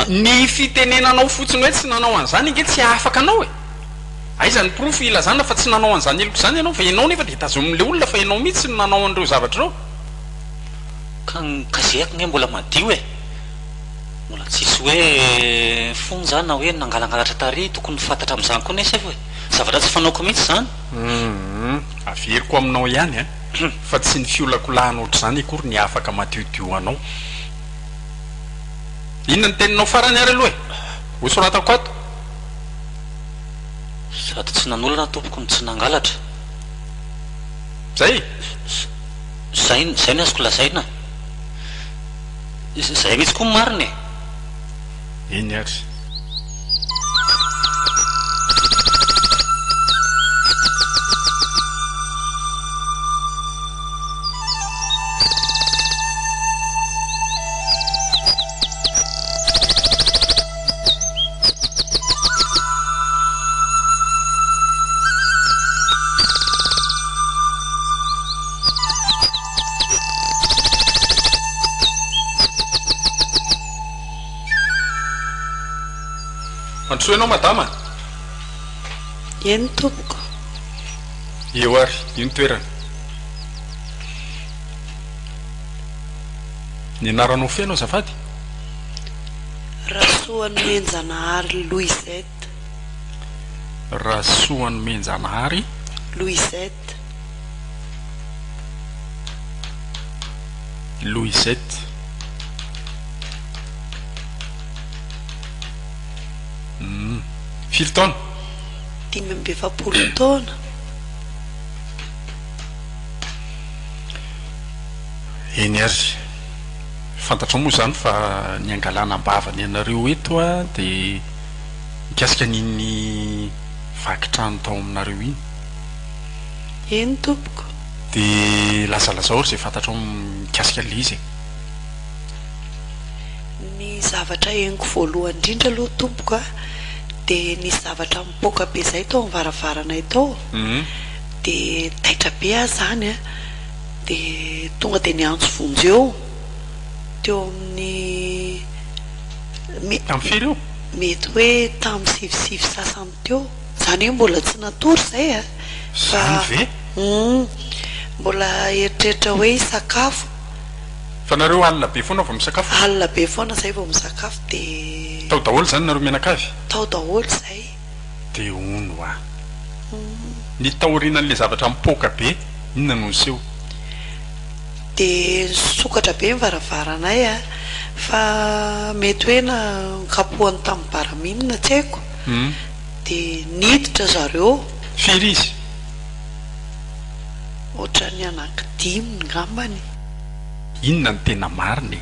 ny fitenenanao fotsiny hoe tsy nanao an'izany ange tsy hahafaka anao e! Aiza ny porofo hilazana fa tsy nanao an'izany heloka izany ianao fa ianao nefa dia tazomin'ilay olona fa ianao mihitsy no nanao an'ireo zavatra ireo. Ka ny casier-ko nge mbola madio e! Mbola tsisy hoe fonja na hoe nangalangalatra tary tokony ho fantatra amin'izany koa nefa e! Zavatra tsy fanaoko mihitsy izany. Humm averiko aminao ihany an, fa tsy ny fiolakolahana ohatr'izany akory ny afaka madiodio anao. Inona ny teninao farany ary aloha e? Ho soratako ato. Sady tsy nanolana tompoko no tsy nangalatra. Zay? Zay, zay ny azoko lazaina. Zay mihitsy koa ny marina e! Eny ary. Mandrosoa ianao madama a! Eny tompoko. Eo ary, io ny toerana. Ny anaranao feno azafady? Rasoanomenjanahary Louisette. Rasoanomenjanahary. Louisette. Louisette. Hum. Firy taona? 45 taona. Eny ary. Fantatrao moa izany fa ny hangalana am-bavany anareo eto dia mikasika an'iny vaky trano tao aminareo iny. Eny tompoko. Dia lazalazao ary izay fantatrao mikasika an'ilay izy e. Ny zavatra henoko voalohany indrindra aloha tompoko a, dia nisy zavatra mipoaka be izay tao amin'ny varavaranay tao, dia taitra be aho izany a. Dia tonga dia niantso vonjeo teo amin'ny Tamin'ny firy io? Mety hoe tamin'ny sivisivy sasany teo. Izany hoe mbola tsy natory izay a! Fa Izany ve? Humm. Mbola eritreritra hoe hisakafo. Fa nareo alina be foana vao misakafo? Alina be foana izay vao misakafo dia. Tao daholo izany nareo mianakavy? Tao daholo izay. Dia hono hoa. Ny taorianan'ilay zavatra mipoaka be, inona no niseho? Dia nisokatra be ny varavaranay a, fa mety hoe na nokapohany tamin'ny baramine tsy haiko, dia niditra zareo. Firy izy? Ohatran'ny anaky dimy ngambany. Inona no tena marina e?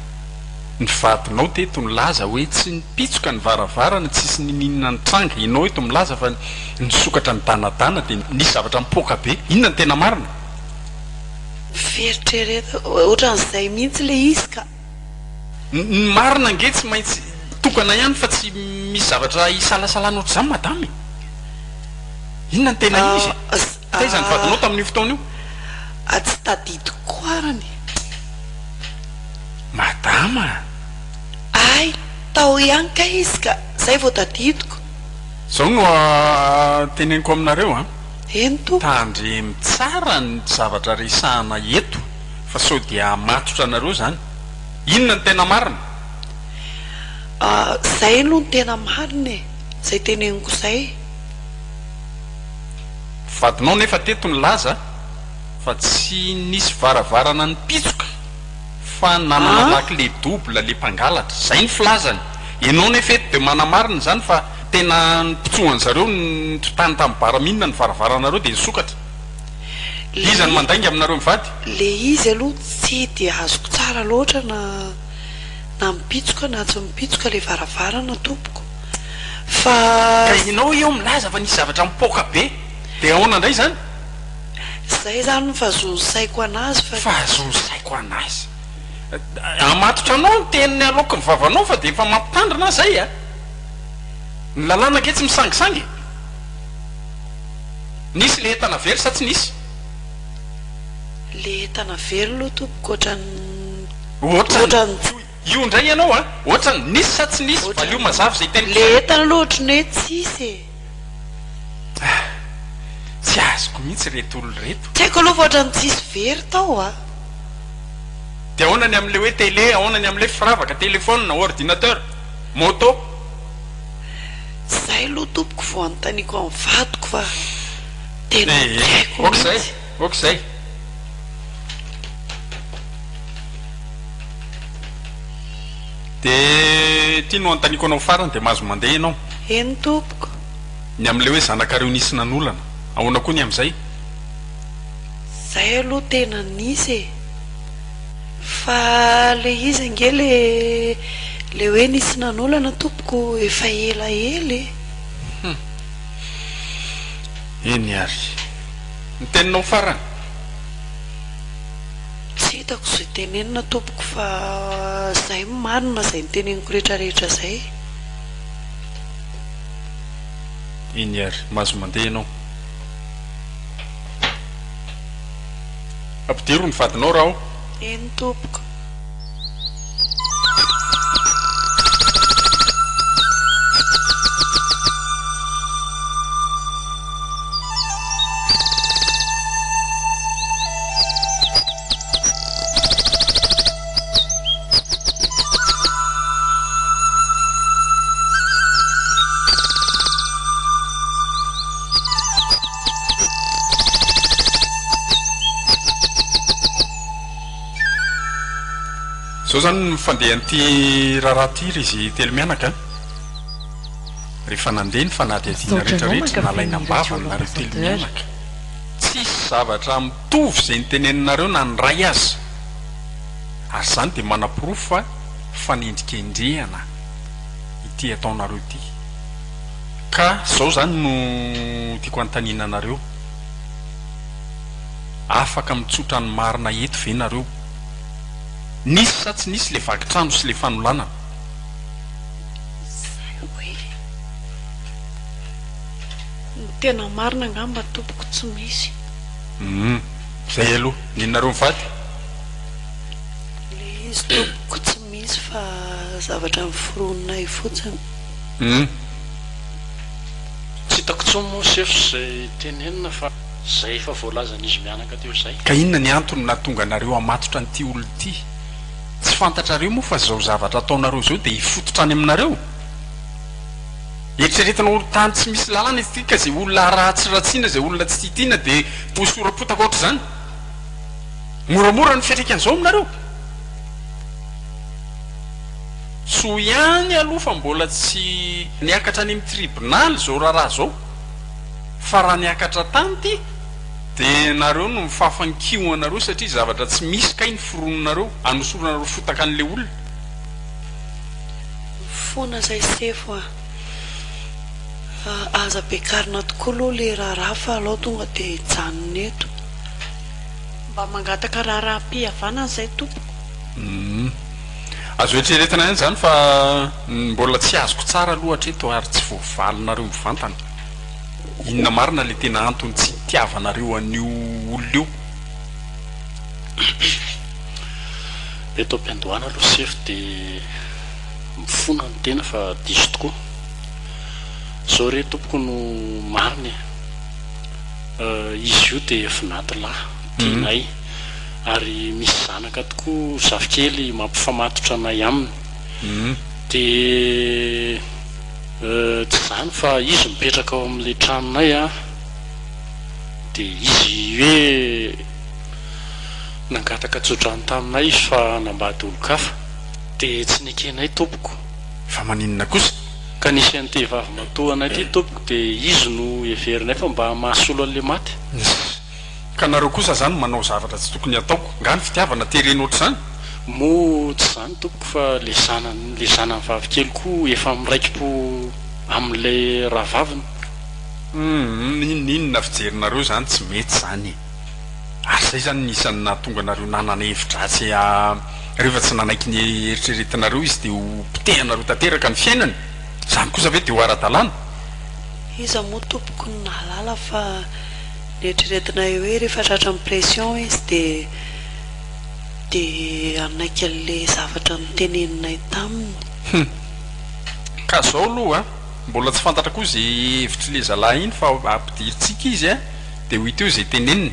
Ny vadinao teto nilaza hoe tsy nipitsoka ny varavarana, tsisy niniana nitranga, ianao eto milaza fa nisokatra nidanadana dia nisy zavatra nipoaka be, inona no tena marina? Fieritreretana, ohatran'izay mihitsy ilay izy ka. Ny marina ange tsy maintsy tokana ihany fa tsy misy zavatra isalasalana ohatr'izany madama e! Inona no tena izy e? Taiza ny vadinao tamin'io fotoana io? Tsy tadidiko arany. Madama a! Hay, tao ihany kay izy ka, zay vao tadidiko. Zao no teneniko aminareo an! Eny tompoko. Tandremo tsara ny zavatra resahana eto fa sao dia hamatotra anareo zany. Inona no tena marina? Zay aloha no tena marina e! Zay teneniko zay. Vadinao nefa teto nilaza fa tsy nisy varavarana nipitsoka fa nanana lakile double le mpangalatra, zay ny filazany, enao nefa eto de manamarina izany fa tena nipitsohan zareo nitotany tamin'ny baramine ny varavaranareo de nisokatra, iza no mandainga aminareo mivady? Le izy aloha tsy de azoko tsara loatra na na mipitsoka na tsy mipitsoka le varavarana tompoko fa. Ka enao eo milaza fa nisy zavatra mipoaka be de ahoana indray izany? Zay zany no fahazoan'ny saiko anazy fa. Fahazoan'ny saiko anazy. Hamatotra anao ny teniny aloaky ny vavanao fa dia efa mampitandrina aho zay a! Ny lalàna ange tsy misangisangy e! Nisy le entana very sa tsy nisy? Le entana very aloha tompoko ohatran'ny. Ohatran'ny. Io indray ianao a! Ohatran'ny nisy sa tsy nisy? Valio mazava izay teniko izay. Le entana aloha ohatran'ny hoe tsisy e! Ah! Tsy azoko mihitsy ireto olona ireto. Tsy haiko aloha fa ohatran'ny tsisy very tao a! Dia ahoana ny amin'ilay hoe télé, ahoana ny amin'ilay firavaka, téléphone, ordinateur, moto? Zay aloha tompoko vao anontaniako amin'ny vadiko fa tena tsy haiko Ok zay, ok zay. Dia ity no anontaniako anao farany dia mahazo mandeha ianao. Eny tompoko. Ny amin'ilay hoe zanakareo nisy nanolana, ahoana koa ny amin'izay? Zay aloha tena nisy e! Fa le izy ange le le hoe nisy nanolana tompoko efa ela ela e. Hum. Eny ary. Ny teninao farany? Tsy hitako izay tenenina tompoko fa zay no marina zay noteneniko rehetra rehetra zay. Eny ary, mahazo mandeha ianao. Ampidiro ny vadinao raha ao. Eny tompoko. Zao zany ny fandehan'ity raharaha ity ry izy telo mianaka a. Rehefa nandeha ny fanadihadiana Misaotra anao rehetrarehetra mankafy nalaina ny am-bava Radio nareo telo L'Ambassadeur. mianaka. Tsisy zavatra mitovy izay noteneninareo na ny iray aza. Ary izany dia manaporofo fa fanendrikendrehana ity ataonareo ity. Ka izao izany no tiako hanontaniana anareo, afaka mitsotra ny marina eto ve nareo? Nisy sa tsy nisy le vaky trano sy le fanolanana? Izay hoe. Ny tena marina angamba tompoko tsy misy. Humm. Zay aloha. Nenareo mivady? Le izy tompoko tsy misy fa zavatra noforoninay fotsiny. Humm. Tsy hitako intsony moa sefo izay tenenina fa izay efa voalazan'izy mianaka teo izay. Ka inona ny antony nahatonga anareo hamatotra an'ity olona ity? Tsy fantatrareo moa fa izao zavatra ataonareo izao dia hifototra any aminareo? Eritreretina ho tany tsy misy lalàna izy ity ka izay olona haratsiratsiana, izay olona tsy tiatiana dia hosoram-potaka ohatr'izany. Moramora ny fiantraikan'izao aminareo. Soa ihany aloha fa mbola tsy niakatra any amin'ny tribonaly izao raharaha izao fa raha niakatra tany ity dia nareo no mifafa ny kiho anareo satria zavatra tsy misy kay ny foroninareo hanosoranareo fotaka an'ilay olona. Mifona zay sefo a! Fa aza bekarina tokoa aloha le raharaha fa alao tonga de hijanona eto. Mba mangataka raharaham-pihavanana izay tompoko. Humm. Azo eritreretina ihany izany fa mbola tsy azoko tsara aloha hatreto ary tsy voavalinareo mivantana. Inona marina ilay tena antony tsy itiavanareo an'io olona io? Eto am-piandohana aloha sefo dia mifona ny tena fa diso tokoa. Izao re tompoko no marina e. Izy io dia vinaty lahy, tianay, ary misy zanaka tokoa zafikely mampifamatotra anay aminy. Dia tsy izany fa izy mipetraka ao amin'ilay tranonay an, dia izy hoe nangataka tsodrano taminay izy fa hanambady olon-kafa. Dia tsy nekenay tompoko. Fa maninona kosa? Ka nisy an'ity vavimatoa anay ity tompoko dia izy no heverinay fa mba mahasolo an'ilay maty. Ka nareo kosa zany manao zavatra tsy tokony ataoko, nga ny fitiavana terena ohatr'izany? Moa tsy izany tompoko fa le zanany le zanany vavy kely koa efa miraiki-po amin'ilay rahavaviny. Humm n'inon'inona fijerinareo zany tsy mety zany e! Ary zay zany ny isan'ny nahatonga anareo nanana hevi-dratsy rehefa tsy nanaiky ny eritreretinareo izy dia ho potehanareo tanteraka ny fiainany? Zany kosa ve dia ho ara-dalàna? Iza moa tompoko no nahalala fa neritreretinay hoe rehefa tratran'ny pression izy dia dia hanaiky an'ilay zavatra noteneninay taminy. Hum. Ka zao aloha a, mbola tsy fantatra koa ze hevitr'le zalahy iny fa ampidirintsika izy a, dia ho hita eo ze teneniny.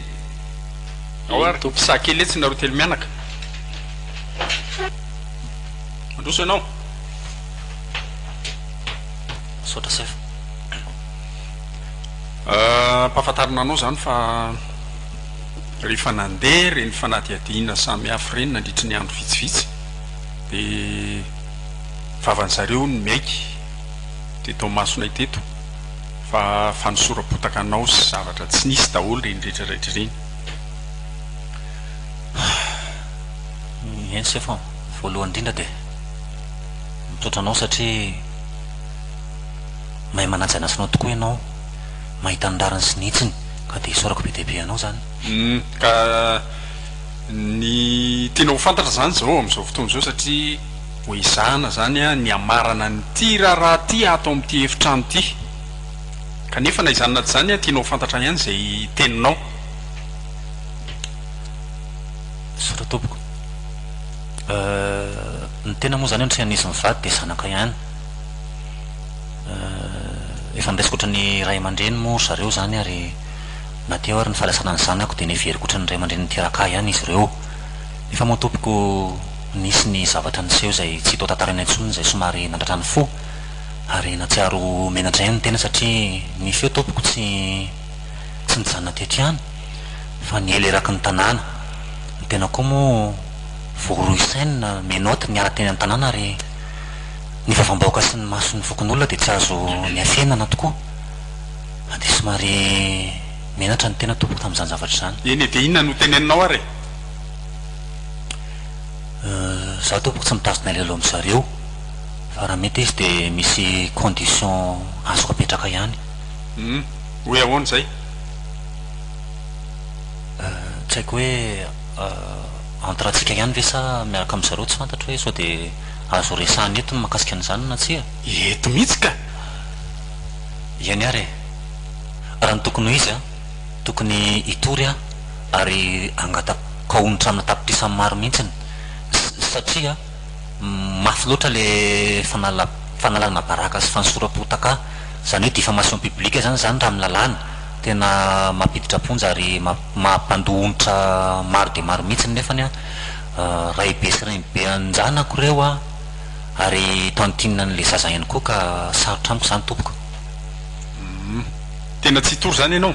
Ao ary, saha kely etsy nareo telo mianaka. Mandroso ianao. Misaotra chef. Ampahafantarina anao izany fa rehefa nandeha ireny fanadihadiana samihafa ireny nandritry ny andro vitsivitsy dia vavan-zareo no miaiky teto imasonay teto fa fanosoram-potaka anao sy zavatra tsy nisy daholo ireny rehetra rehetra ireny. Eny. Eny sefo a! Voalohany indrindra dia misaotra anao satria mahay manaja ny asanao tokoa ianao, mahita ny rariny sy ny hitsiny ka dia isaorako be dia be anao izany. Humm ka ny tianao ho fantatra izany izao amin'izao fotoana izao satria ho ezahana izany ny hamarana an'ity raharaha ity ato amin'ity efitrano ity. Kanefa na izany na tsy izany tianao ho fantatra ihany izay teninao. Misaotra tompoko. Euh, ny tena moa izany ohatran'izy mivady dia zanaka ihany. Euh, efa niraisiko ohatran'ny ray aman-dreny moa ry zareo izany ary na teo ary ny fahalasana ny zanako dia neveriko ohatran'ny ray aman-dreny niteraka ahy ihany izy ireo. Nefa moa tompoko nisy ny zavatra niseho izay tsy hita ho tantaraina intsony izay somary nandratra ny fo ary nahatsiaro menatra ihany ny tena satria ny feo tompoko tsy tsy nijanona teto ihany fa niely eraky ny tanàna. Ny tena koa moa voaroy saina, menottes, niala teny an-tanàna ary ny vavam-bahoaka sy ny mason'ny fokonolona dia tsy azo niafenana tokoa. Dia somary menatra ny tena tompoko tamin'izany zavatra izany. Eny e, dia inona no teneninao ary e? Izaho tompoko tsy mitazona alahelo amin-dry zareo fa raha mety izy dia misy condition azoko apetraka ihany. Hum, hoe ahoana izay? Tsy haiko hoe entre antsika ihany ve sa miaraka amin-dry zareo tsy fantatro hoe sao dia azo resahina eto ny mahakasika an'izany na tsia? Eto mihitsy ka! Eny ary e! Raha ny tokony ho izy an, tokony hitory aho ary hangataka onitra amina tapitrisa maro mihitsiny satria mafy loatra le fanala fanalana baraka sy fanosoram-potaka izany hoe diffamation publique zany izany raha amin'ny lalàna tena mampiditra am-ponja ary mampandoa onitra maro dia maro mihitsiny nefany an raibe sy renibe an-janako ireo an Ary tantine an'le zaza ihany koa ka sarotra amiko izany tompoko. Humm. Tena tsy hitory izany ianao?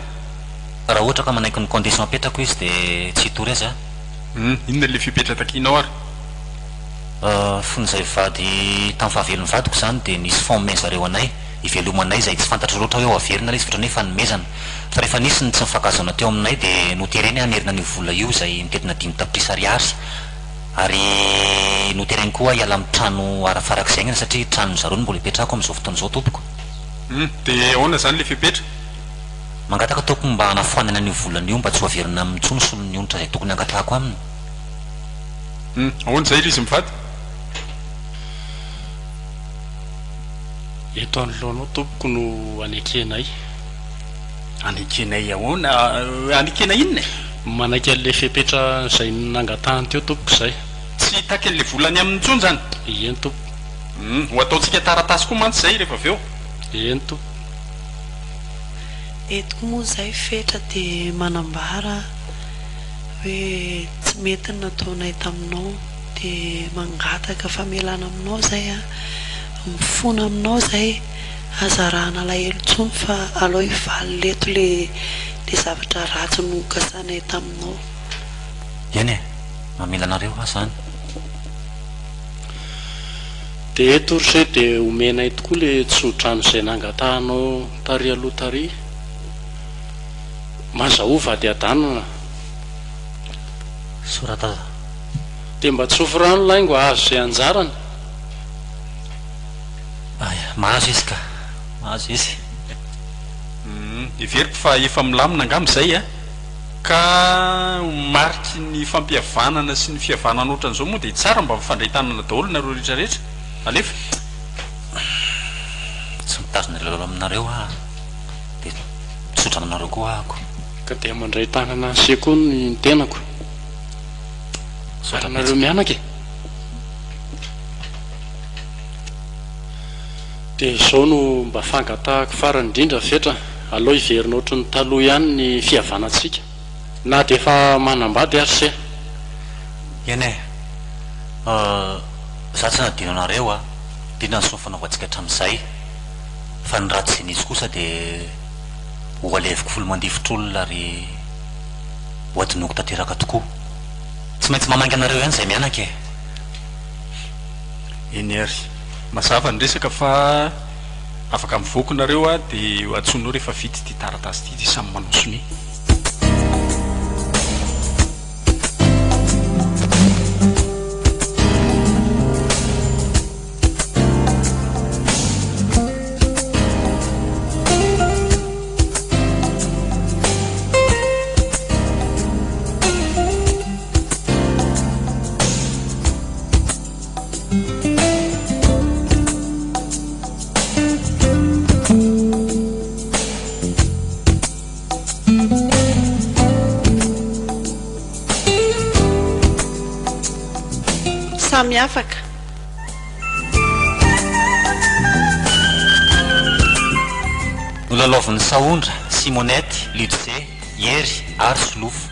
Raha ohatra ka manaiky ny condition apetrako izy dia tsy hitory azy aho. Humm. Inona le fepetra takianao ary? Fony izay vady tamin'ny fahavelon'ny vadiko izany dia nisy fonds omen-zareo anay hivelomanay izay tsy fantatro loatra hoe ho averina ilay izy fa ohatran'ny hoe fanomezana. Fa rehefa nisy ny tsy nifankahazoana teo aminay dia notereny hamerina an'io vola io izay mitentina 5 tapitrisa ariary. Ary notereny koa hiala amin'ny trano ara-farak'izay aingana satria tranon'ny zareo no mbola ipetrahako amin'izao fotoana izao tompoko. Hum, dia ahoana izany ilay fepetra? Mangataka tompoko mba hanafoanana an'io volana io mba tsy ho averina aminy intsony solon'ny onitra izay tokony hangatahako aminy. Hum, ahoana izay ry izy mivady? Eto anoloanao tompoko no anekenay. Anekenay ahoana? Anekena inona e? Manaiky an'ilay fepetra izay nangatahany teo tompoko izay. Tsy hitaky an'ilay vola any aminy intsony izany? Eny tompoko. Hum, ho ataontsika taratasy koa mantsy izay rehefa avy eo. Eny tompoko. Eto koa moa izay Fetra dia manambara hoe tsy mety ny nataonay taminao dia mangataka famelana aminao izay an, mifona aminao izay. Aza arahana alahelo intsony fa alao hivalona eto le le zavatra ratsy nokasanay taminao. Eny e! Mamela anareo aho zany. Dia eto ry se dia omenay tokoa le tsodrano izay nangatahanao tary aloha tary. Mazahoa vady adanana. Sorata. Dia mba tsofy rano laingo hahazo izay anjarany. Aya, mahazo izy ka! Mahazo izy. Humm, heveriko fa efa milamina angamba izay a! Ka ho mariky ny fampihavanana sy ny fihavanana ohatran'izao moa dia tsara mba mifandray tanana daholo nareo rehetra rehetra. Alefa! Tsy mitazona lalao aminareo aho dia tsotra aminareo koa ahako. Ka dia mandray tanana an'se koa ny tenako. Misaotra Ary nareo betsaka. mianaka e! Dia izao no mba fangatahako farany indrindra Fetra, aleo hiverina ohatry ny taloha ihany ny fihavanantsika, na dia efa manambady ary se. Eny e! Za tsy hanadino anareo a! Indrindra ny soa nifanaovantsika hatramin'izay, fa ny ratsy izay nisy kosa dia ho aleviko folo mandifotr'olona ary ho adinoiko tanteraka tokoa. Tsy maintsy mamangy anareo ihany izay mianaka e! Eny ary. Mazava ny resaka fa afaka mivoaka nareo a dia antsoinao rehefa vita ity taratasy ity dia samy manao sonia. afaka. Nolalaovin'i Sahondra, Simonette, Lidze, Hery ary Solofo.